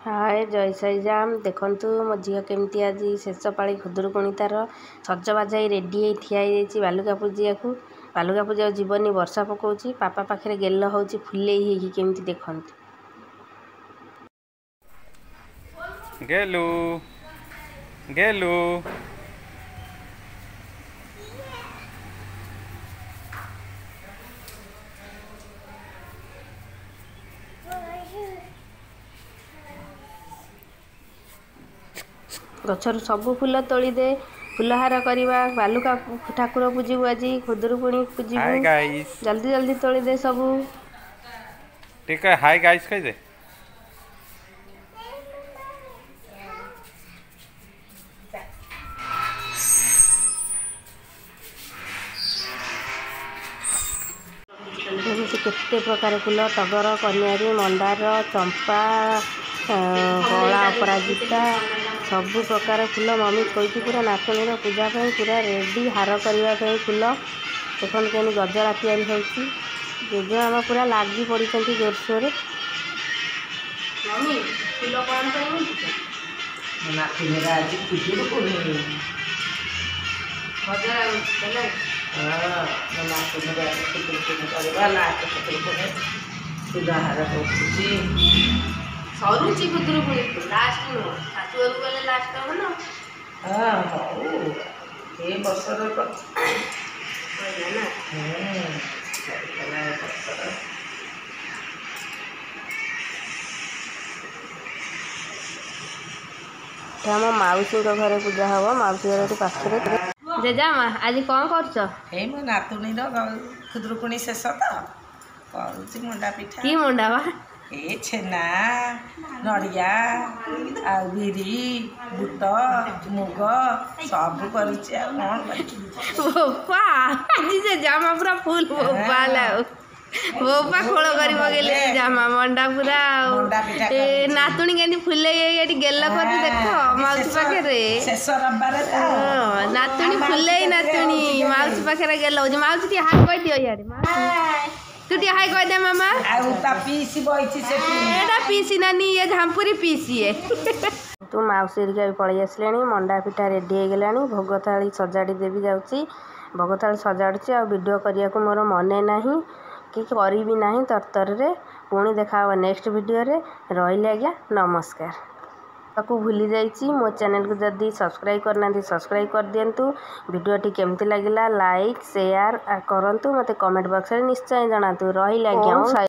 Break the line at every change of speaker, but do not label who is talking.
ହାଏ, ଜୟ ସାଇରାମ। ଦେଖନ୍ତୁ, ମୋ ଝିଅ କେମିତି ଆଜି ଶେଷ ପାଳି ଖୁଦୁରୁକୁଣୀ ତାର ସଜବାଜ ହେଇ ରେଡ଼ି ହେଇ ଠିଆ ହେଇଯାଇଛି ବାଲୁକା ପୂଜାକୁ। ବାଲୁକା ପୂଜାକୁ ଯିବନି, ବର୍ଷା ପକଉଛି। ପାପା ପାଖରେ ଗେଲ ହେଉଛି ଫୁଲେଇ ହେଇକି କେମିତି ଦେଖନ୍ତୁ।
ଗେଲୁ, ଗେଲୁ।
ଗଛରୁ ସବୁ ଫୁଲ ତୋଳିଦେ, ଫୁଲହାର କରିବା। ବାଲୁକା ଠାକୁର ପୂଜିବୁ ଆଜି, ଖୁଦୁରୁକୁଣୀ ପୂଜିବୁ।
ହାଏ ଗାଇସ୍।
ଜଲ୍ଦି ଜଲ୍ଦି ତୋଳିଦେ ସବୁ।
ଟିକେ ହାଇ ଗାଇସ୍ କହିଦେ।
ଏମିତି କେତେ ପ୍ରକାର ଫୁଲ, ଟଗର, କନିଆରୀ, ମନ୍ଦାର, ଚମ୍ପା, କଳା ଅପରାଜିତା, ସବୁ ପ୍ରକାର ଫୁଲ ମମି ଥୋଇକି ପୁରା ନାତୁଣୀର ପୂଜା ପାଇଁ ପୁରା ରେଡ଼ି। ହାର କରିବା ପାଇଁ ଫୁଲ ଦେଖନ୍ତୁ କେମିତି ଗଜରା ତିଆରି ହେଉଛି। ଜେଜେମାମା ପୁରା ଲାଗି ପଡ଼ିଛନ୍ତି ଜୋରସୋରରେ। ମମି, ଫୁଲ କ'ଣ ପାଇଁ?
ନାତୁଣୀର ଆଜି ଖୁଦୁରୁକୁଣୀ।
ଗଜରା ହେଲା।
ହଁ, ମୋ ନାତୁଣୀର ଆଜି ଖୁଦୁରୁକୁଣୀ କରିବା, ଲାଷ୍ଟ ଖୁଦୁରୁକୁଣୀ, ଫୁଲହାର କରୁଛି।
ସରୁଛି ଖୁଦୁରୁକୁଣୀ, ଲାଷ୍ଟ ନୁହଁ। ଶାଶୁ ଘରକୁ ଗଲେ ଲାଷ୍ଟ ହବ ନା।
ହଁ, ହଉ, ଏ ବର୍ଷର ତ
ସଇଲା ନା।
ସରିଗଲା ଏ ବର୍ଷର।
ଏଠି ଆମ ମାଉସୀଙ୍କ ଘରେ ପୂଜା ହବ, ମାଉସୀ ଘର ଏଠି ପାଖରେ। ଜେଜେମା, ଆଜି କ'ଣ କରୁଛ?
ଏଇ ମୋ ନାତୁଣୀର ଖୁଦୁରୁକୁଣୀ ଶେଷ ତ, କରୁଛି ମଣ୍ଡା ପିଠା।
କି ମଣ୍ଡା ବା?
ଏ ଛେନା, ନଡ଼ିଆ ଆଉ ବିରି, ବୁଟ, ମୁଗ ସବୁ କରୁଛି। ଆଉ କ'ଣ କରିବି?
ବୋପା, ଆଜି ସେ ଜାମା ପୁରା ଫୁଲ ବୋପା ହେଲା। ଆଉ ବୋପା ଖୋଳ କରି ପକେଇଲେ ଜାମା ମଣ୍ଡା ପୁରା। ଆଉ
ମଣ୍ଡା ପିଠା
ଏ
କରିଛି।
ନାତୁଣୀ କେମିତି ଫୁଲେଇ ହେଇକି ଏଠି ଗେଲ କରୁଛି ଦେଖ ମାଉସୀ ପାଖରେ।
ଶେଷ ରବିବାରେ ତ।
ହଁ, ନାତୁଣୀ ଫୁଲେଇ, ନାତୁଣୀ ମାଉସୀ ପାଖରେ ଗେଲ ହଉଛି। ମାଉସୀ, ଟିକେ ହାଇ କହିଦିଅ ଇଆଡ଼େ। ତୁ ଟିକେ ହାଇ କହିଦେ ମାମା।
ଆଉ ତା ପିଇସି ବଇଛି ସେଠି।
ଏଟା ପିଇସି ନାନୀ, ଇଏ ଝାମ୍ପୁରୀ ପିଇସି ଇଏ। ତୁ ମାଉସୀ ହେରିକା ବି ପଳେଇ ଆସିଲେଣି। ମଣ୍ଡା ପିଠା ରେଡ଼ି ହେଇଗଲାଣି। ଭୋଗ ଥାଳି ସଜାଡ଼ି ଦେବି ଯାଉଛି। ଭୋଗ ଥାଳି ସଜାଡ଼ୁଛି ଆଉ ଭିଡ଼ିଓ କରିବାକୁ ମୋର ମନେ ନାହିଁ କି କରିବି ନାହିଁ ତରତରରେ। ପୁଣି ଦେଖା ହେବ ନେକ୍ସଟ ଭିଡ଼ିଓରେ। ରହିଲି ଆଜ୍ଞା, ନମସ୍କାର। ତାକୁ ଭୁଲି ଯାଇଛି, ମୋ ଚ୍ୟାନେଲକୁ ଯଦି ସବସ୍କ୍ରାଇବ୍ କରିନାହାନ୍ତି, ସବସ୍କ୍ରାଇବ୍ କରିଦିଅନ୍ତୁ। ଭିଡ଼ିଓଟି କେମିତି ଲାଗିଲା ଲାଇକ୍ ସେୟାର କରନ୍ତୁ। ମୋତେ କମେଣ୍ଟ ବକ୍ସରେ ନିଶ୍ଚୟ ଜଣାନ୍ତୁ। ରହିଲି ଆଜ୍ଞା।